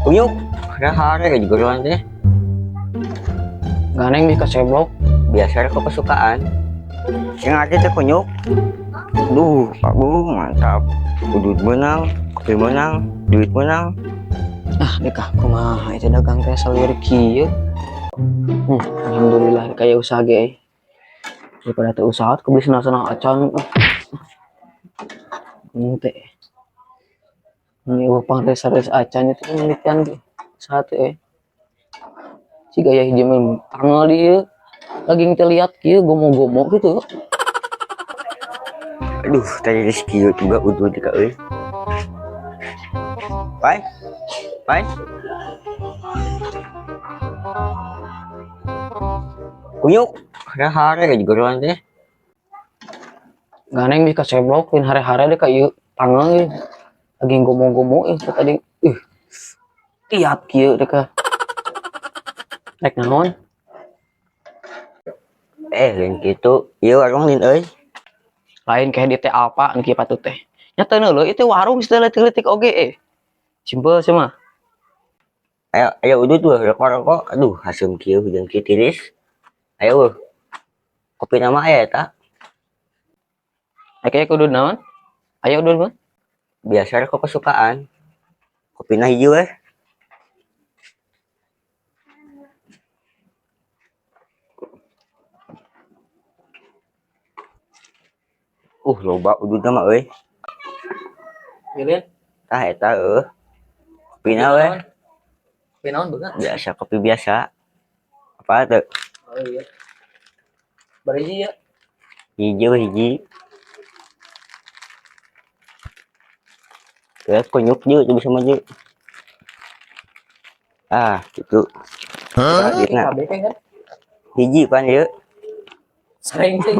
Uyuk, hare hare juga teh. Ganeng di kaseblok. Biasa kok kesukaan. Yang arti teh kunyuk. Duh, aduh, mantap. Udut menang, kopi menang, duit menang. Ah, dekah kumaha itu dagang teh salieur kieu. Alhamdulillah kayak usaha ge. Eh. Daripada teu usaha kebeli senang-senang acan. Teh. Ini eueuh pangres-res acan itu penelitian ge. Usaha teh eh. Si gaya hiji mah tanggal dieu. Lagi teu liat kieu gomo-gomo gitu. Aduh, tadi rezeki juga udut dika euy. Pai. Pai. Kunyuk, hare hare juga teh. Ganeng di kaseblok lain hare-hare deh ka ieu tanggal ieu. Lagi gomo-gomo ieu tadi. Ih. Liat kieu deh ka. Rek naon? Eh, lain kitu. Ieu warung lin euy. Lain kayak di teh apa anu kieu patut teh. Nya teu neuleuh itu warung geus leutik-leutik oge eh. Simpel sih mah. Ayo, ayo udut tuh, rokok-rokok. Aduh, haseum kieu hujan kieu tiris. Ayo weuh. Kopi nama aya eta. Ayo kudu naon? Ayo udut mah. Biasa rokok kesukaan. Kopina hiji weh. Loba udutna mah euy. Milih. Tah eta eueuh. Kopina weh. Kopi naon beungeut? Biasa kopi biasa. Apa tuh? Oh iya. Bariji ya. Hiji weh hiji. Ya kunyuk jeung bisa maju. Ah, gitu. Hah? Nah, hiji pan ieu. Sering sih.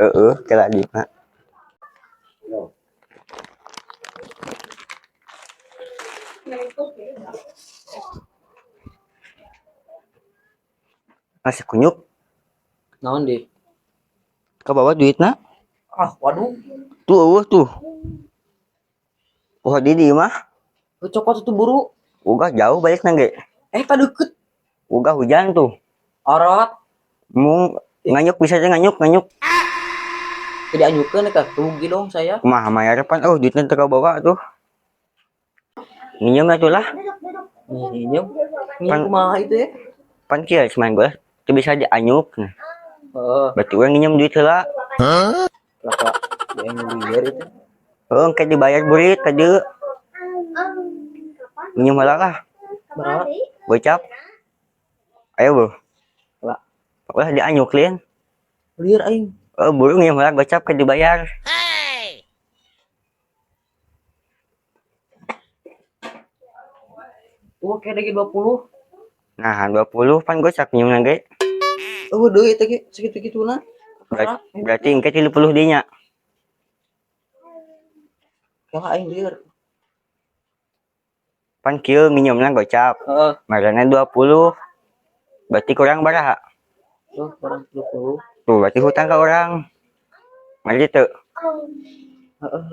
Heeh, kela di mah. Masih kunyuk. Naon di? Ke bawah duitna? Ah, waduh. Tuh eueuh tuh. Oh, di dieu mah. Cokot itu buru. Uga jauh balik ge. Eh, tak deket. Uga hujan tuh. Arot. Mung nganyuk bisa aja nganyuk, nganyuk. Tidak anyukeun ka rugi dong saya. Kumaha mayar pan oh duitna teu kabawa tuh. Nginjem atuh lah. Nginjem. Nginjem kumaha itu ya? Pan kieu semain gua teu bisa dianyuk. Nah. Heeh. Berarti urang nginjem duit heula. Hah? Kenapa dianyuk itu? Heeh, engke dibayar burit ka dieu. Nginjem heula lah. Berapa? Gocap. Ayo, Bu. Lah. Ulah dianyuk lin. Lieur aing. Oh, buru nginjem heula gocap ke dibayar. Tuh kayak lagi 20. Nah, 20 pan gocap nginjem ge. Oh, deui teh ge segitu-gituna. Berarti engke 30 dinya. Kela aing lieur. Pan kieu nginjemna gocap. Heeh. Marana 20. Berarti kurang baraha? Tuh, kurang 20. Tuh, berarti hutang ke orang. Ngerti teu? Heeh.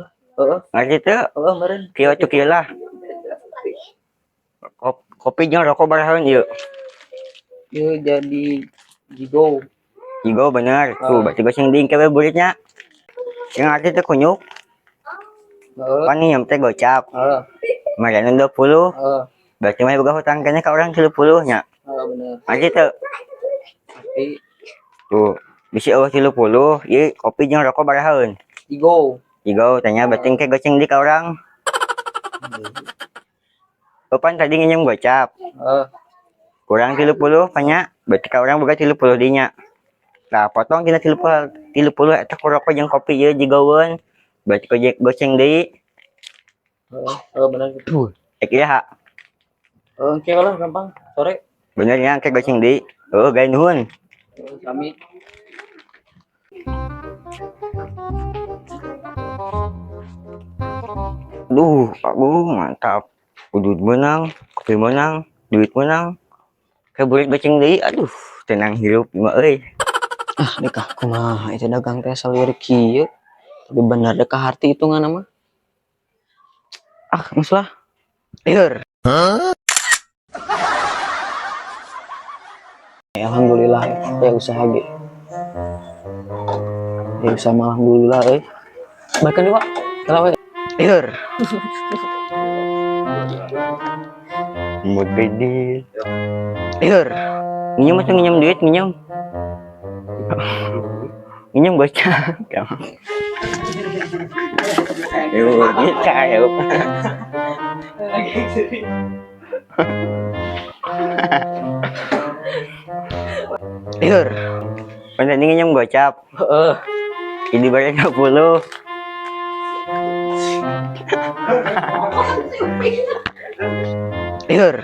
Heeh. Ngerti teu? Heeh, meureun. Kieu atuh kieu lah. Kopi jeung rokok barahaeun ieu? Ieu jadi jigo. Jigo bener. Tuh, berarti goceng deui engke we buritnya. Sing ngerti teu kunyuk? Heeh. Pan nginjem teh gocap. Heeh. Marana 20. Heeh. Berarti mah boga hutang keneh ka urang 30 nya. Heeh, bener. Ngerti teu? Ngerti. Tuh, bisi eueuh 30, ieu kopi jeung rokok barahaeun? Jigo. Jigo, tanya berarti engke goceng deui ka urang. Oh, pan tadi nginjem gocap. Heeh. Kurang 30 panya, berarti ka urang boga 30 dinya. Nah, potong tina 30 eta ku rokok jeung kopi ieu jigoeun. Berarti goceng deui. Heeh, heeh bener gitu. Ek ieu ha. Heeh, engke lah gampang sore. Bener nya engke goceng deui. Heuh, gae nuhun. Sami. Duh, aduh mantap. Udut menang, kopi menang, duit menang. Keburit goceng deui, aduh, tenang hirup mah euy. Ah, dekah kumaha itu dagang teh salieur kieu. Tapi bener dekah harti hitungan mah. Ah, geus lah. Lieur. Alhamdulillah ya usaha ge. Ya usaha mah alhamdulillah euy. Bahkan di, Pak. Kenapa? Lieur. Mood bedil. Lieur. Nginjem masa nginjem duit, nginjem. Nginjem gocap. Yuk, nikah yuk. Lieur. Masa ini nginjem gocap. Heeh. Ini bayar 20. Lieur.